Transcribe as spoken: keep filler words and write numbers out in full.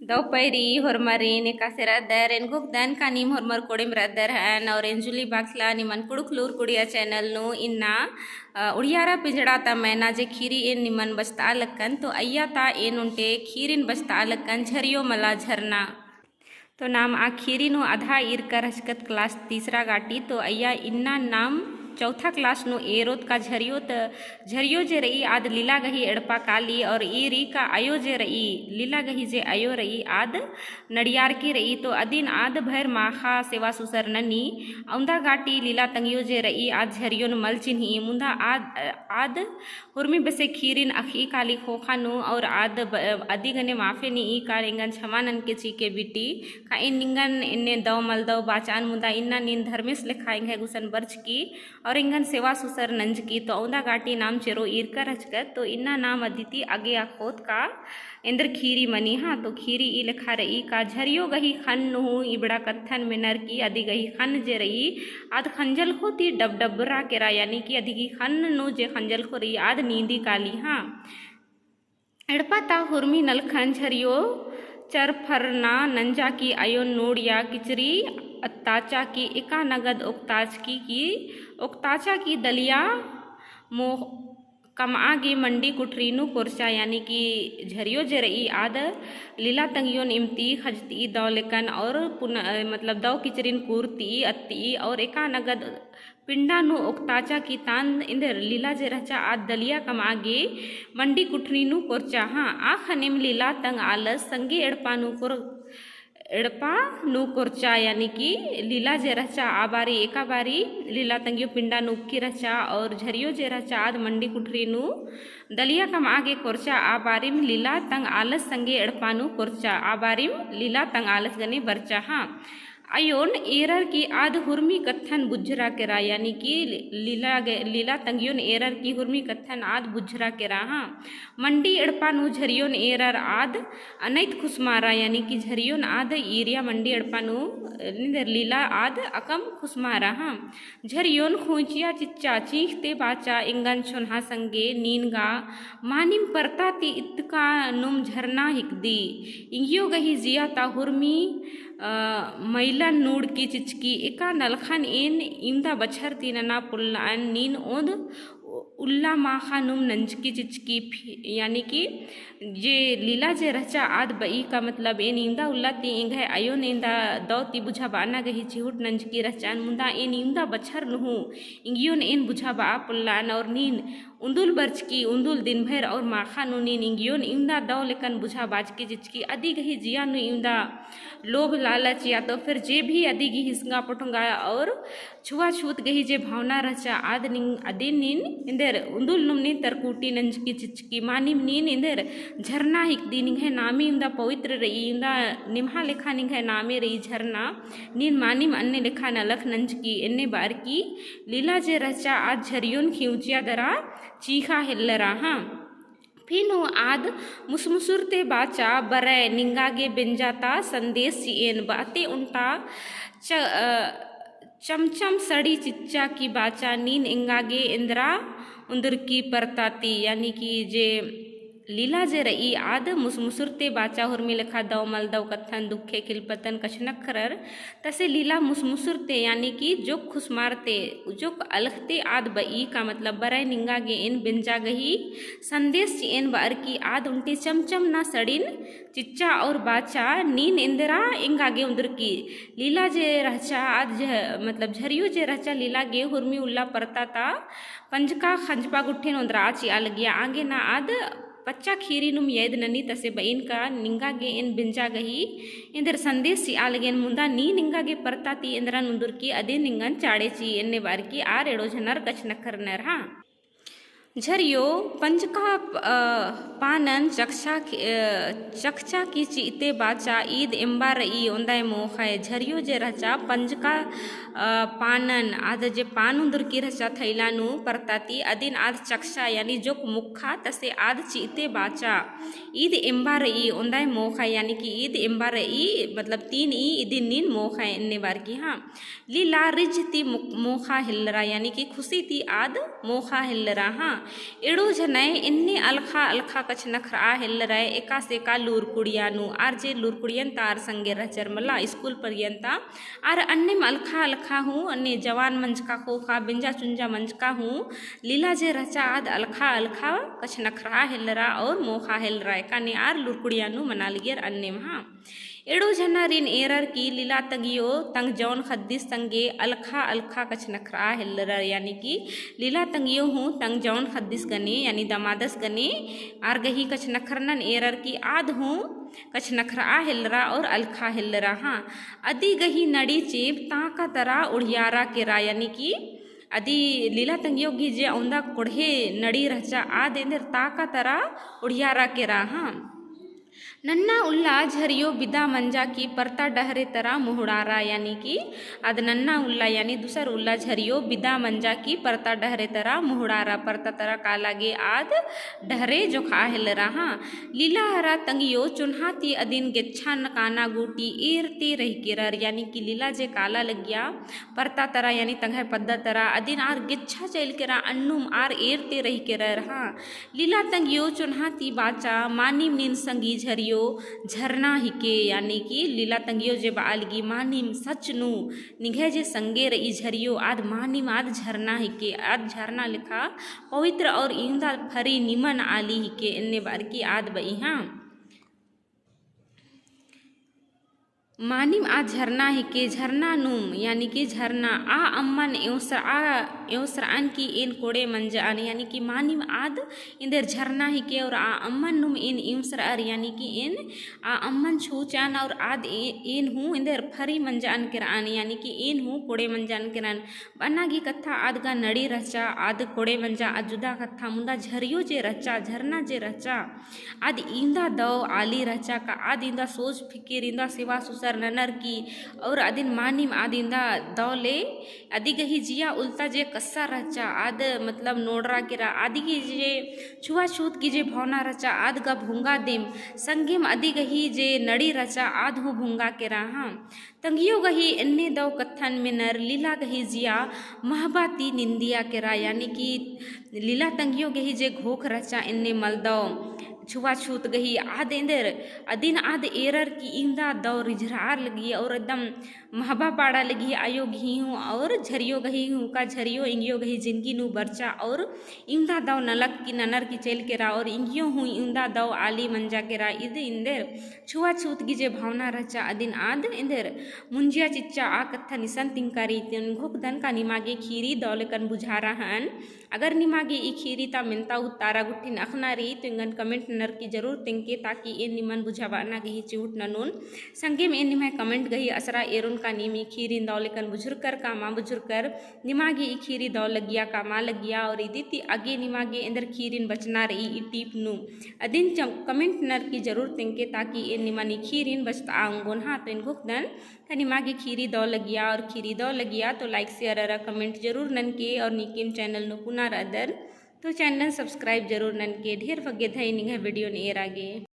दव पैरी होरमारिन एकासे रअदर, एन घोखदन का नीम होरमर कोड़ेम रअदर हन, और एन जुली बाखला निमन कुँड़ुख़ लूर कुड़िया channel नू इन्ना, अ, उड़ियारा पिंजड़ा ता मैना जे खीरी एन निमन बचतआ लक्कन, तो अइय्या ता एन ओन्टे खीरिन बचतआ लक्कन, झरियो मला झरना। तो नाम आ खीरी नू अधा ईरका रहचकत class तीसरा गाटी, तो अइय्या इन्ना नाम चौथा class नू एरोत का झरियो त-, झरियो जे रई आद लीला गही एड़पा काली, और ईर ई का अयो जे रई, लीला गही जे अयो रई आद नड़ियारकी रई, तो अदिन आद भैर माखा सेवा सुसर ननी, औंदा गाटी लीला तंग्यो जे रई आद झरियोन मल चिन्ही, मुन्दा आद, आद हुरमी बेसे खीरिन अख़ी काली ख़ोख़ा नू, और आद ब-, अदी गने माफे नीई का एंगन छमा ननके चिके बिटी, का एन निंगन एन्ने दव मल दव बाचन, मुन्दा इन्ना नीन धर्मेस लेखा एंग्है गुसन बरचकी, और एंगन सेवा सुसर नंजकी, तो औंदा गाटी नाम चेरो ईरका रहचकत, तो इन्ना नाम अदिती अगे अख़ोत का एन्देर खीरी मनी, हाँ, तो खीरी ई लेखा रई का झरियो गही ख़न्न नू इबड़ा कत्थन मेनर की अदी गही ख़न्न जे रई, आद ख़ंजलख़ो ती डबडबरा केरा, यानी कि अदी गही ख़न्न नू जे ख़ंजलख़ो रई, आद नींदी काली, हाँ। एड़पा ता हुरमी नलखन झरियो चरफरना नंजा की अयोन नूड़िया किचरी अत्ताचा की एका नगद ओक्ताचकी की ओक्ताचा की दलिया मो-, कमआ गे मंडी कुठरी नू कोरचा, यानी कि झरियो जे रई आद लीला तंग्योन इमती खजती दव लेकन और पुन-, मतलब दव किचरिन कूरती अत्ती और एका नगद पिंडा नू ओक्ताचा की तान एन्देर लीला जे रहचा आद दलिया कमआ गे मंडी कुठरी नू कोरचा। हाँ, आ ख़नेम लीला तंग आलस संगे एड़पा नू कोर-, एड़पा नू कोरचा, यानी कि लीला जे रहचा आ बारी एका बारी लीला तंग्यो पिंडा नू उक्की रहचा और झरियो जे रहचा आद मंडी कुठरी नू दलिया कमआ गे कोरचा, आ बारिम लीला तंग आलस संगे एड़पा नू कोरचा, आ बारिम लीला तंग आलस गने बरचा। हाँ, अयोन एरर की आद हुरमी कत्थन बुझरा केरा, यानी कि लीला गे-, लीला तंग्योन एरर की हुरमी कत्थन आद बुझरा केरा। हाँ, मंडी एड़पा नू झरियोन एरर आद अनैत खुसमारा, यानी कि झरियोन आद ईरिया मंडी एड़पा नू, एन्देर लीला आद अकम खुसमारा। हाँ, झरियोन खोंचिया चिच्चा चींख़ते बाचा एंगन छोन्हा संगे नीन गा मानिम परता ती इत्तका नुम झरना हिकदी। इंगियो गही जिया ता हुरमी, अ, मैलन नूड़की चिचकी एका नलखन एन इवंदा बछर ती नना पोल्लअन नीन ओन्द उल्ला माखा नुम नंजकी चिचकी फि-, यानी कि जे लीला जे रहचा आद बई का मतलब एन इवंदा उल्ला ती एंग्है अयोन एवंदा दव ती बुझाबअना गही चिहुट नंजकी रहचन, मुन्दा एन इवंदा बछर नू हूँ इंगियोन एन बुझाबआ पोल्लअन और नीन उन्दुल बरचकी, उन्दुल दिन भर और माखा नू नीन इंगियोन इवंदा दव लेकन बुझाबाचकी चिचकी अदी गही जिया नू इवंदा लोभ लालच या तो फिर जे भी अदी गही हिसंगा पोटंगा और छुआछूत गही जे भावना रहचा आद निंग अदिन नीन एन्देर उन्दुल नुम नीन तरकुटी नंजकी चिचकी मानिम नीन एन्देर झरना हिकदी निंग्है नामे इवंदा पवित्र रई, इवंदा निम्हा लेखा निंग्है नामे रई झरना, नीन मानिम अन्ने लेखा नलख नंजकी एन्ने बअरकी लीला जे रहचा आद झरियोन खिउचिया दरा चींख़ा हेल्लरा। हाँ, फिन हूँ आद मुसमुसुरते बाचा बरय निंगा गे बेंजा ता संदेश चिएन बअते ओन्टा च-, अ, चमचम सड़ी चिच्चा की बाचा नीन एंगा गे एन्दरा उन्दुरकी परता ती, यानी कि जे लीला जे रई आद मुसमुसुरते बाचा हुरमी लेखा दव मल दव कत्थन दुखे खिलपतन कछनखरर तसे लीला मुसमुसुरते, यानी कि जोक खुसमारते, जोक अलखते आद बई का मतलब बरय निंगा गे एन बेंजा गही संदेश चिएन बअर की आद ओन्टे चमचम ना सड़िन चिच्चा और बाचा नीन एन्देरा एंगा गे उन्दुरकी। लीला जे रहचा आद झ-, मतलब झरियो जे रहचा लीला गे हुरमी उल्ला परता ता पंजका खंजपा गुट्ठिन ओन्द्रआ चिआ लगिया आगे ना आद पच्चा खीरी नुम यैद ननी तसे बइन का निंगा गे एन बेंजा गही एन्देर संदेश चिआ लगेन मुन्दा नीन एंगा गे परता ती एन्दरन उन्दुरकी अदिन निंगन चाड़े चिई एन्ने बअर की आर एड़ो झनर कछनखरनर। हाँ। झरियो पंजका, अ, पानन चकचा की, अ, चकचा की चिअते बाचा ईद एम्बा रई ओन्दाय मोख़य। झरियो जे रहचा पंजका, अ, पानन आद जे पान उन्दुरकी रहचा थैला नू परता ती अदिन आद चकचा यानी जोक मुक्खा तसे आद चिअते बाचा ईद एम्बा रई ओन्दाय मोख़य, यानी कि ईद एम्बा रई मतलब तीन ई इदिन नीन मोख़य एन्ने बअर की। हाँ। लीला रिझ ती मो-, मोख़ा हेल्लरा, यानी कि खुशी ती आद मोख़ा हेल्लरा। हाँ। एड़ो झनय एन्ने अलखा अलखा कछनखरआ हेल्लरय एकासे एका लूरकुड़िया नू, आर जे लूरकुड़ियन ता आर संगे रहचर मला स्कूल परियंता, आर अन्नेम अलखा अलखा हूँ, अन्ने जवान मंजका ख़ोख़ा, बेंजा चुंजा मंजका हूँ, लीला जे रहचा आद अलखा अलखा कछनखरआ हेल्लरा और मोख़ा हेल्लरा एकाने आर लूरकुड़िया नू मना लगियर अन्नेम हाँ। एड़ो झनारिन एरर की लीला तंगियो तंग जौन ख़द्दिस संगे अलखा अलखा कछनखरआ हेल्लरर, यानी कि लीला तंगियो हूँ तंग जौन ख़द्दिस गने, यानी दमादस गने, आर गही कछनखरनन एरर की आद हूँ कछनखरआ हेल्लरा और अलखा हेल्लरा हाँ। अदी गही नड़ी चेंप ताका तरा उड़ियारा केरा, यानी कि अदी लीला तंगियो गही जे औंदा कोड़हे नड़ी रहचा आद एन्देर ताका तरा उड़ियारा केरा हाँ। नन्ना उल्ला झरियो बिदा मंजा की परता डहरे तरा मुहड़ारा, यानी कि आद नन्ना उल्ला यानी दूसर उल्ला झरियो बिदा मंजा की परता डहरे तरा मुहड़ारा, परता तरा काला गे आद डहरे जोखआ हेल्लरा हाँ। लीला हरा तंगियो चुन्हा ती अदिन गेच्छा नकाना गूटी एरते रहिकेरर, यानी कि लीला जे काला लगिया परता तरा यानी तंग्है पद्दा तरा अदिन आर गेच्छा चइल केरा अन्नुम आर एरते रहिकेरर हाँ। लीला तंगियो चोन्हा ती बाचा, मानिम नीन संगी झरियो झरना हिके, यानी कि लीला तंगियो जे बआ लगी मानिम सच नू निंग्है जे संगे रई झरियो आद मानिम आद झरना हिके, आद झरना लेखा पवित्र और इवंदा फरी निमन आली हिके, एन्ने बअर की आद बई हाँ। मानिम आ झरना हिके, झरना नुम, यानी कि झरना, आ अम्मन एवसर-, आ एवसरअन की एन कोड़े मंजअन, यानी कि मानिम आद एन्देर झरना हिके और आ अम्मन नुम एन एवसरअर, यानी कि एन आ अम्मन छूचअन और आद ए-, एन हूँ एन्देर फरी मंजअन केरअन, यानी कि एन हूँ कोड़े मंजअन केरअन। बअना गे कत्था आद गा नड़ी रहचा, आद कोड़े मंजा, आ जुदा कत्था मुन्दा झरियो जे रहचा, झरना जे रहचा, आद इवंदा दव आली रहचा का, आद इवंदा सोच फिकिर, इवंदा सेवा सुसर ननर की, और अदिन मानिम आद इवंदा दव ले, अदी गही जिया उल्ता जे कस्सा रहचा, आद मतलब नोड़रा केरा, अदी गही जे छुआछूत की जे भावना रहचा, आद गा भुंगा देम, संगेम अदी गही जे नड़ी रहचा, आद हूँ भुंगा केरा हाँ। तंगियो गही एन्ने दव कत्थन मेनर लीला गही जिया महबा ती निंदिया केरा, यानी कि लीला तंगियो गही जे घोख रहचा एन्ने मलदव छुआछूत गही आद एन्देर अदिन आद एरर की इवंदा दव रिझरआर लगी और एकदम महबा पाड़ा लगी आयो गही हूँ और झरियो गही हूँ का झरियो इंगियो गही जिनगी नू बरचा और इवंदा दव नलख की ननर की चइल केरा और इंगियो हूँ इवंदा दव आली मंजा केरा इद एन्देर छुआछूत गही जे भावना रहचा अदिन आद एन्देर मुंजिया चिच्चा आ कत्थन इसन तिंकारी तिन घोखदन का निमा गे खीरी दव लेकन बुझारआ हन। अगर निमा गे ई खीरी ता मेन्ता उत्तारा गुट्ठिन अख़ना रई तो एंगन comment ननर की जरूर तेंगके ताकि एन निमन बुझाबअना गही चिहुट ननोन। संगेम एन निम्है comment गही असरा एरोन का नीम ई खीरिन दव लेकन बुझुरकर का मा बुझुरकर निमा गे ई खीरी दव लगिया का मा लगिया और इदी ती आगे निमा गे एन्देर खीरिन बचना रई ई टीप नू अदिन चम-, comment ननर की जरूर तेंगके ताकि एन निमन ई खीरिन बचतआ ओंगोन हाँ। तो एन घोखदन का निमा गे खीरी दव लगिया और खीरी दव लगिया तो like share अरा comment जरूर ननके और नीकेम channel नू पुना रअदर तो channel subscribe जरूर ननके। ढेर बग्गे धई निंग्है video न एरा गे।